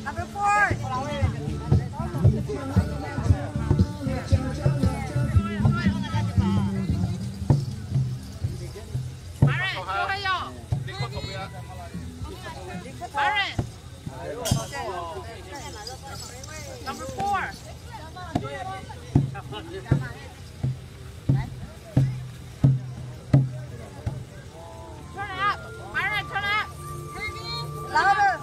Number four. Number four. Turn up. Myron, turn up. Louder.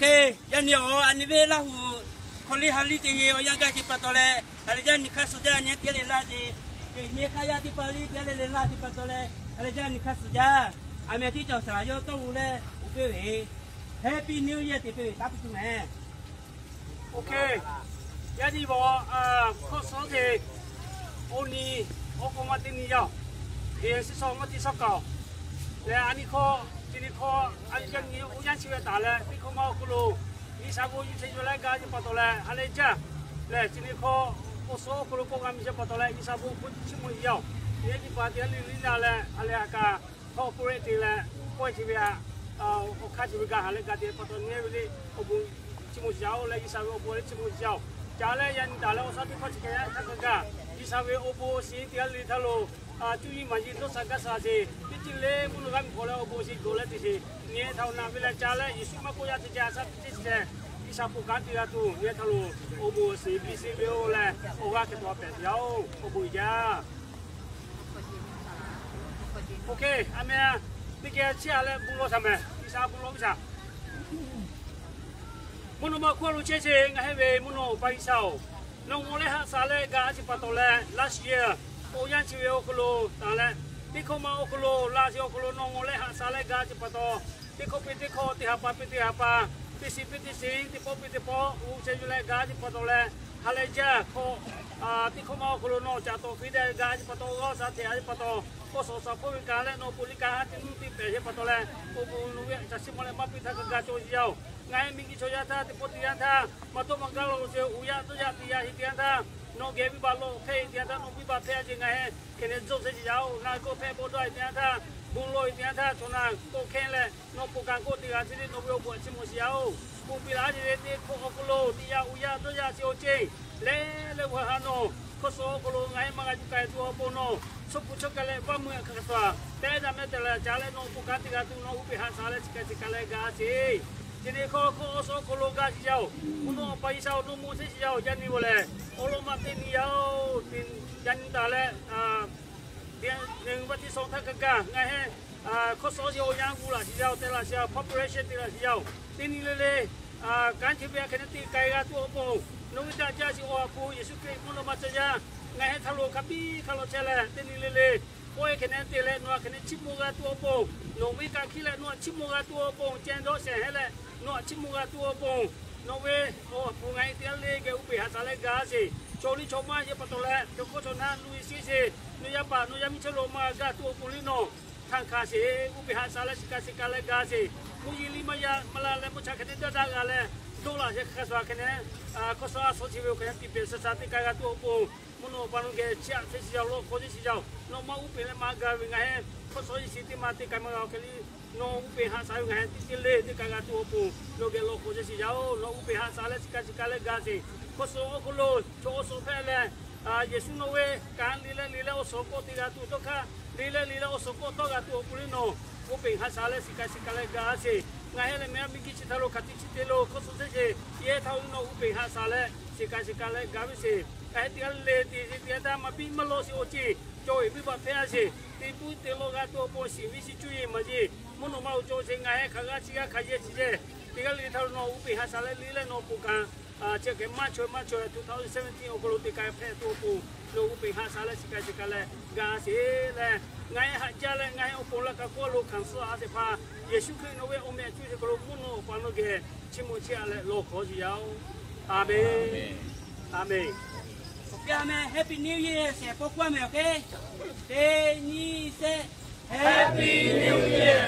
Hk'e, yaˇ nyi awˬ a nyi ve Laˇ huˍ hk'aw liˇ ha liˇ te ve awˬ yanˇ gaˇ ve pa taw leh, ha lehˬ jaˇ nyi hk'aˇ suh jaˇ nyi teˇ g'aˇ le laˇ ce. Hk'e, nyi hk'aˇ yaˇ teˇ pa liˇ teˇ g'aˇ le le laˇ ve pa taw leh, ha lehˬ jaˇ nyi hk'aˇ suh jaˇ. A meh tiˉ cawˬ saˍ laꞈ yawˇ tawˇ g'u leh uˬ peˇ ve Happy New Year te peˇ ve taˇ puiˉ tuˬ meh. Oˇ hk'e, yaˇ nyi awˬ a hk'awˇ suhˉ te, oˇ nyi, oˇ k'o maˇ teˇ nyi yaˇ, Heˍ siˉ shawˍ maˇ teˇ shawˉ kaꞈ lehˬ, a nyi hkawˇ, chi nyi hkawˇ, a nyi yaˇ nyi oˇ yanˇ chi ve taˍ leh teˇ hkawˇ maˇ awˬ hk'aw lo, G'uiˬsha bon yuˬ chehˇ yuˬ leh gaˇ ve pa taw leh ha lehˬ jaˇ leh, chi nyi hkawˇ k'oˆ suhˉ awˬ hk'aw lo k'oˆ g'a mi ve pa taw leh G'uiˬsha bon hk'aw chiˇ mvuh yaˇ-oˬ. Yaˇ nyi paˍ teˇ g'aˇ le le naˍ leh ha lehˬ ha kaꞈ hkawˇ k'oˆ ve te leh, k'oˆ ve chi ve a, awˬ hk'aˇ chi ve gaˇ ha leh gaˇ te pa taw nyi ve le, awˬ bon chiˇ mvuh yaˇ-oˬ leh G'uiˬsha ve awˬ bon leh chiˇ mvuh yaˇ-oˬ. Ca leh yaˇ nyi taˍ leh awˬ suhˉ teˇ hkawˇ chi hk'e yaˇ htaˇ kaꞈ gaˇ, G'uiˬsha ve awˬ bon awˬ shiˍ teˇ g'aˇ le le htaˇ lo, cuˇ yiˍ maˍ yiˍ dawˇ sha gaˇ sha sheˍ, teˇ ceuˬ le mvuhˇ naw g'aˇ miˬ hk'aw leh awˬ bon awˬ shiˍ gawˬ leh te sheˍ nyi htaꞈ naꞈ ve leh ca leh Yeˍsuˆ maˇ k'oˆ yaˇ te ca a shaˉ teˇ ceuˬ leh, G'uiˬsha bon kanˉ te g'a tuˬ nyi htaꞈ lo awˬ bon awˬ shiˍ biˇ sheˍ ve-oˬ leh awˬ g'aˇ hk'e taw pehꞈ yaˇ-oˬ, awˬ bon jaˇ. Oˇ hk'e, a meh, teˇ geh chiˇ a leh bon lawˬ shaˍ meh, G'uiˬsha bon lawˬ ve shaˍ. Mvuhˇ naw ma hk'oˆ lo chehˇ sheˍ ngaˬ hui ve mvuhˇ naw pa G'uiˬsha-oˬ, nawˬ ngawˬ leh haꞈ shaˍ leh gaˇ ve pa taw leh, last year awˬ yanˇ chi ve awˬ hk'aw lo taˍ leh, teˇ hkawˇ maˇ awˬ hk'aw lo, last year awˬ hk'aw lo nawˬ ngawˬ leh haꞈ shaˍ leh gaˇ ve pa taw, teˇ hkawˇ piˇ teˇ hkawˇ, teˇ ha pa piˇ teˇ ha pa, teˇ shiˍ piˇ teˇ shiˍ, teˇ pawˆ piˇ teˇ pawˆ g'uˇ chehˇ yuˬ leh gaˇ ve pa taw leh, ha lehˬ jaˇ hk'awꞈ teˇ hkawˇ maˇ awˬ hk'aw lo nawˬ caꞈ tawˍ piˇ leh gaˇ ve pa taw, g'awˇ sha hteꞈ ve pa taw, k'awˇ shawˍ shaˍ hpawˇ ve kanˉ leh nawˬ ponˬ liˇ kanˉ ha teˇ nuˇ teˇ pehˍ ve pa taw leh, awˬ bon nawˬ ve caꞈ shiˉ mawˬ leh maˇ piˇ htaˇ kaꞈ gaˇ cawˬ sheˍ yaˇ-oˬ. Ngaˬ hui miˬguiˬ chaw yaˇ htaˇ teˇ pawˆ teˇ yanˇ htaˇ maˇ dawˇ maˇ gaˇ law sheˍ, uiˍ yaˇ dawˇ yaˇ teˇ yaˇ heˆ teˇ yanˇ htaˇ, nawˬ geh venˇbaˆ lawˬ hpehˇ ve teˇ yanˇ htaˇ nawˬ venˇbaˆ hpehˇ a ce ngaˬ hui hk'e neh zuhˆ sheˍ yaˇ-oˬ. Ngaˬ hui kawˆ hpehˇ bawˆ dawˇ ve teˇ yanˇ htaˇ, bon lawˬ ve teˇ yanˇ htaˇ, chaw na kawˆ hkehˇ leh nawˬ ponˬ kanˉ kawˆ teˇ g'aˇ chi le nawˬ ve awˬ bon a chiˇ mawˬ sheˍ yaˇ-oˬ. Bon piˇ laˇ ce le teˇ hkawˇ awˬ hk'aw lo teˇ yaˇ uiˍ yaˇ dawˇ yaˇ chi awˬ ceˇ leh leh g'uˇ ha nawˬ hk'awˇ suhˉ awˬ hk'aw lo ngaˬ hui maˇ g'a juˇ k'ai tuˬ awˬ pon nawˬ, sawˉ kuˬ chawˇ k'ai leh vaˇ meuˇ hk'aˬ hk'aˬ htaꞈ tehˉ daꞈ mehˉ tehꞈ leh ca leh nawˬ ponˬ kanˉ teˇ g'aˇ tuˬ nawˬ uˉ peꞈ haꞈ shaˍ leh chi hk'e chi hk'e leh gaˇ sheˍ. Chi nyi hk'awˇ hk'awˇ awˬ suhˉ awˬ hk'aw lo gaˇ sheˍ yaˇ-oˬ. Mvuhˇ naw pa G'uiˬsha-oˬ, nawˬ mawˬ sheˍ yaˇ-oˬ, yaˇ nyi ve lehˬ awˬ lawn ma teˇ nyi yaˇ-oˬ. Yaˇ nyi taˍ leh, teˇ nyi vaˇ teˇ shawˍ htaˇ kaꞈ kaꞈ ngaˬ hui hk'awˇ suhˉ awˬ yanˇ g'uˇ laꞈ sheˍ yaˇ-oˬ, te laꞈ sheˍ yaˇ-oˬ, population te laꞈ sheˍ yaˇ-oˬ. Teˇ nyi le le kanˉ chi ve a hk'e neh te k'ai g'a tuˬ awˬ pon, nawˬ ve daꞈ jaˇ sheˍ awˬ ha hpu Yeˍsuˆ Hkriꞈ mvuhˇ naw ma ca yaˇ ngaˬ hui htaꞈ lo hk'a biˇ hk'a law chehˇ leh, teˇ nyi le le kawˆ e hk'e neh te leh nawˬ a hk'e neh chiˇ mvuh g'a tuˬ awˬ pon, nawˬ ve kaꞈ hkiˇ leh nawˬ htaꞈ chiˇ mvuh g'a tuˬ awˬ pon, ceh dawˇ shehˍ hehˉ leh nawˬ htaꞈ chiˇ mvuh g'a tuˬ awˬ pon, nawˬ ve awˬ ha hpu ngaˬ hui teˇ g'aˇ le geh uˉ peꞈ haꞈ shaˍ leh gaˇ sheˍ. Chaw liˇ chaw maˇ yehˬ pa taw leh chaw hkawˇ chaw naˉ nuˇ e sheˍ sheˍ, nawˬ yaˇ paˍ nawˬ yaˇ miˇ chaw lo maˇ gaˇ tuˬ awˬ pon liˇ nawˬ htaꞈ hkanˍ sheˍ, uˉ peꞈ haꞈ shaˍ leh chi kaꞈ chi kaꞈ leh gaˇ sheˍ. Mvuhˇ yeˬ liˇ maˇ yaˇ maˇ la leh mvuhˇ cha hk'e neh daˇ daˇ g'a leh dawˇ laꞈ sheˍ hk'a shuˍ a hk'e neh, hk'awˇ suhˉ a suhˉ chi ve awˬ hk'e neh tiꞈ pehˍ sha sha teˇ k'ai g'a tuˬ awˬ pon, mvuhˇ naw pa nawˬ geh chiˇ aꞈ sheˍ sheˍ yaˇ-oˬ, lawˬ hk'aw sheˍ sheˍ yaˇ-oˬ. Nawˬ maˇ uˉ peꞈ leh maˇ gaˇ ve ngaˬ hui hk'awˇ suhˉ yeˬ chi teˇ ma teˇ k'ai maˇ g'a-oˬ hk'e liˇ, nawˬ uˉ peꞈ haꞈ shaˍ ve ngaˬ hui teˇ ceuˬ le teˇ k'ai g'a tuˬ awˬ pon nawˬ geh lawˬ hk'aw sheˍ sheˍ yaˇ-oˬ. Nawˬ uˉ peꞈ haꞈ shaˍ leh chi kaꞈ chi kaꞈ leh gaˇ sheˍ. Hk'awˇ suhˉ awˬ hk'aw lo chaw awˬ suhˉ hpehꞈ leh, Yeˍsuˆ nawˬ ve kanˉ le leh le leh awˬ suhˉ kawˆ te g'a tuˬ dawˇ hk'aˇ, le leh le leh awˬ suhˉ kawˆ tawˆ g'a tuˬ awˬ pon liˇ nawˬ uˉ peꞈ haꞈ shaˍ leh chi kaꞈ chi kaꞈ leh gaˇ sheˍ. Ngaˬ hui lehˬ mehˆ miˇ giˇ chi htaꞈ lo hk'aˬ tiꞈ chi te lo hk'awˇ suhˉ sheˍ sheˍ, yehˬ htaꞈ nawˬ uˉ peꞈ haꞈ shaˍ leh chi kaꞈ chi kaꞈ leh gaˇ ve sheˍ. Ngaˬ hui teˇ g'aˇ le le te sheˍ teˇ g'aˇ htaˇ maˇ biˇ maˇ lawˇ sheˍ awˬ ceˇ, cawˬ e venˇbaˆ hpehˇ a sheˍ. Teˇ puiˉ te lawˇ g'a tuˬ awˬ pon shiˍ viˇ shiˍ cuˇ yiˍ maˍ yiˍ mvuhˇ naw ma awˬ cawˬ sheˍ. Ngaˬ hui hk'aˬ g'aˇ chi g'aˇ hk'aˬ yehˬ chi yehˬ teˇ g'aˇ le le htaꞈ lo nawˬ uˉ peꞈ haꞈ shaˍ leh le leh nawˬ ponˬ kanˉ chi hk'e maˇ chaweh maˇ chaweh two thousand seventeen awˬ hk'aw lo te k'ai hpehꞈ tuˬ awˬ pon nawˬ uˉ peꞈ haꞈ shaˍ leh chi kaꞈ chi kaꞈ leh gaˇ sheˍ leh, ngaˬ hui haꞈ jaˇ leh ngaˬ hui awˬ pon laꞈ kaꞈ k'awꞈ lo hkanˍ suh a sheˍ hpaˇ Yeˍsuˆ Hkriꞈ nawˬ ve awˬ meh cuˇ sheˍ hk'aw lo mvuhˇ naw awˬ pa nawˬ geh chiˇ mvuh chiˇ aꞈ leh lawˬ hk'aw sheˍ yaˇ-oˬ. A menˬ. A menˬ. Awˬ hk'e a meh Happy New Year sheˍ k'awꞈ k'oˆ a meh awˬ hk'e, teˇ nyiˇ sheˆ, Happy New Year.